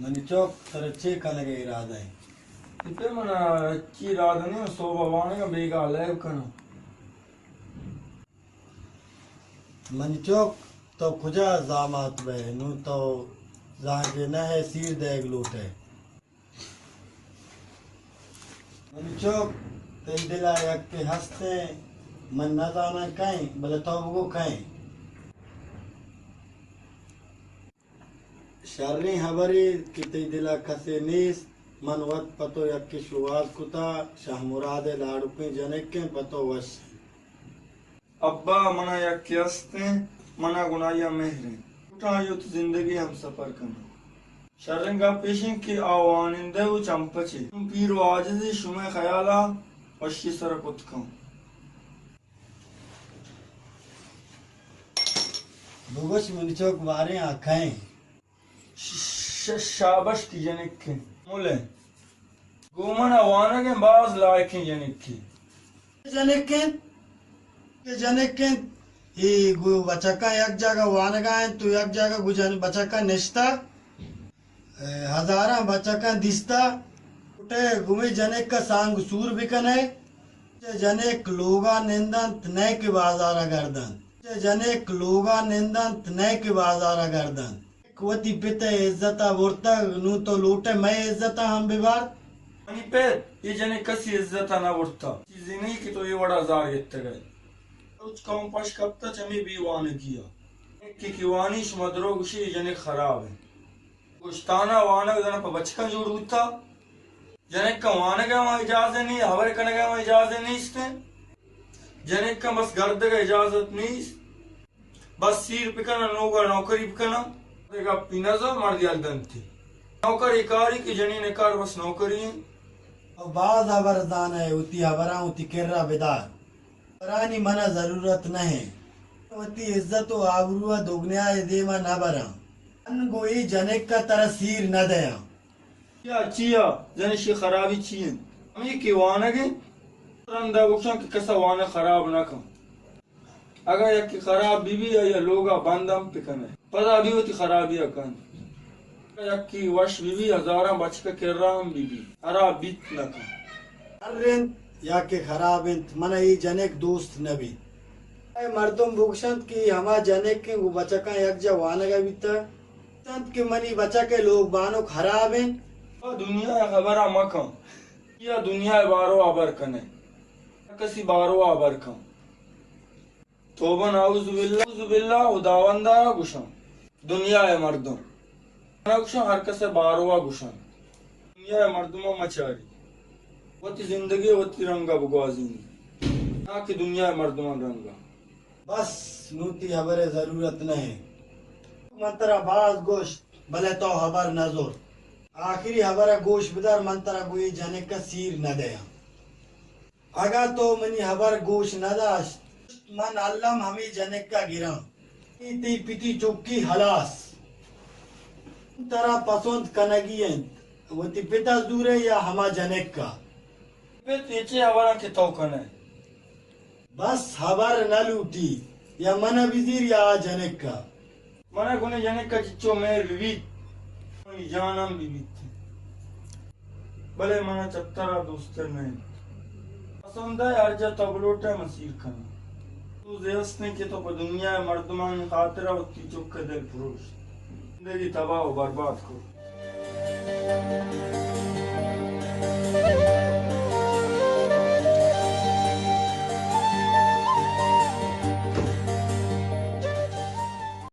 منی چک، ترا چے کنگ ءِ ارادہ اِنت؟ پہ من ءَ ہچی ارادہ نہ اِنت، سہب ءَ وانگ ءَ، بیگاہ لیب کناں۔ منی چک، تو کجا زامات بئے؟ نوں تو زانگ ءَ نہ ئے، سیر دئیگ لوٹ ئے۔ منی چک، تئی دل ءَ یکے ہست اِنت، من نہ زاناں کئے اِنت، بلے تو بگو کئے اِنت۔ شریں ہبرے کہ تئی دل ءَ کسے نیست، من وت پہ تو یکے شوہاز کتہ، شاہ مراد ءِ لاڑکیں جنک اِنت، پہ تو وش اِنت۔ ابا، من ءَ یکے ہست اِنت، من ءَ گوں آئی ءَ مہر اِنت۔ لوٹاں آئی ءَ وتی زندگی ءَ ہمسپر کناں۔ شریں گپ ایش اِنت کہ آ وانندہ ءُ چمپچ اِنت۔ پیر ءُ عاجز اِنت، شمئے خیال ءَ وشی ءِ سر ءَ پتکاں۔ بگوش منی چک، باریں آ کئے اِنت؟ ش-، ش-، شاباش، تئی جنک اِنت۔ مول اِنت۔ گوں من ءَ وانگ ءَ، باز لائکیں جنکے۔ جنک اِنت، کہ جنک اِنت، اے گوں بچکاں یک جاگہ وانگ ءَ اِنت، تو یک جاگہ گوں جن-، بچکاں نشتہ، اے، ہزاراں بچکاں دیستہ، لوٹ ئے گوں اے جنک ءَ سانگ سور بکن ئے۔ چہ جنک لوگ ءَ نند اَنت، نئے کہ بازار ءَ گرد اَنت۔ چہ جنک لوگ ءَ نند اَنت، نئے کہ بازار ءَ گرد اَنت۔ وتی پت ءِ عزت ءَ برتگ، نوں تو لوٹ ئے مئے عزت ءَ ہم ببار؟ منی پت، اے جنک کسی عزت ءَ نہ برتہ۔ چیزے نہ اِنت کہ تو اے وڑ ءَ زار گپتگ ئے۔ روچ قوم پش کپتہ چہ ہمے بے وانگی ءَ۔ کہ کہ وانی، شما دروگ گوش ئے، اے جنک خراب اِنت۔ گوشتانہ وانگ زاناں پہ بچکاں جوڑ بوتہ۔ جنکاں وانگ ءِ ہم اجازت نیست، ہبر کنگ ءِ ہم اجازت نیست۔ جنکاں بس گردگ ءِ اجازت نیست۔ بس سیر بکناں، نوکر نوکری بکناں۔ اے گپی نہ زان، مرد یل دنت۔ نوکری کاری کہ جنین ءِ کار بس نوکری اِنت۔ تو باز ہبر زان ئے، وتی ہبراں وتی کرا بدار۔ ہبرانی من ءَ ضرورت نہ اِنت۔ وتی عزت ءُ آبرو ءَ دگنیا ءِ دیم ءَ نہ براں۔ من گوں اے جنک ءَ ترا سیر نہ دیاں۔ چیا، چیا؟ زانئے اشی خرابی چی اِنت؟ ہمے کہ وانگ اِنت، رند ءَ گوشاں کہ کس ءَ وانگ خراب نہ کن۔ اگاں یکے خراب بہ بی، آئی ءَ لوگ ءَ بند ہم بکن ئے، پدا بی وتی خرابی ءَ کن۔ اگاں یکے وش بہ بی، ہزاراں بچک ءِ کرا ہم بہ بی، خراب بیت نہ کن۔ شر اِنت یا کہ خراب اِنت، من ءَ اے جنک دوست نہ بیت۔ اے مردم بگوش اَنت کہ ہما جنک اِنت گوں بچکاں یکجاہ وانگ ءَ بیتگ، گوش اَنت کہ منی بچک ءِ لوگ بانک خراب اِنت۔ تو دنیا ءِ ہبر ءَ مہ کن، یا دنیا ءِ بارو ءَ ہبر کن ئے، ہر کسی بارو ءَ ہبر کن۔ توبہ، نعوذ باللہ، نعوذ باللہ، ہداوند ءَ گوشاں، دنیا ءِ مردم، من گوشاں ہر کس ءِ بارو ءَ گوشاں، دنیا ءِ مردماں مہ چاری، وتی زندگی ءَ وتی رنگ ءَ بگوازینی، نہ کہ دنیا ءِ مردمانی رنگ ءَ۔ بس، نوں تئی ہبر ءِ ضرورت نہ اِنت۔ من ترا باز گوشت، بلے تو ہبر نہ زرت۔ آخری ہبر ءَ گوش بدار، من ترا گوں اے جنک ءَ سیر نہ دیاں۔ اگاں تو منی ہبر گوش نہ داشت، من الم ہمے جنک ءَ گراں۔ اے تئی پتی چکی ہلاس۔ ترا پسند کنگی اِنت، وتی پت ءَ زورئے یا ہما جنک ءَ؟ پت، اے چے ہبراں کہ تو کن ئے؟ بس ہبر نہ لوٹی، یا من ءَ بزیر یا آ جنک ءَ۔ من ءَ گوں اے جنک ءَ چچو مہر بہ بیت، منی جان ہم بہ بیت، بلے من ءَ چہ ترا دوستر نہ اِنت۔ پسند ءَ ہر جاہ تو بلوٹ ئے من سیر کناں۔ تو زیستیں کہ تو پہ دنیا ءِ مردمانی خاطر ءَ وتی چک ءِ دل پروشت، زندگی تباہ ءُ برباد کت۔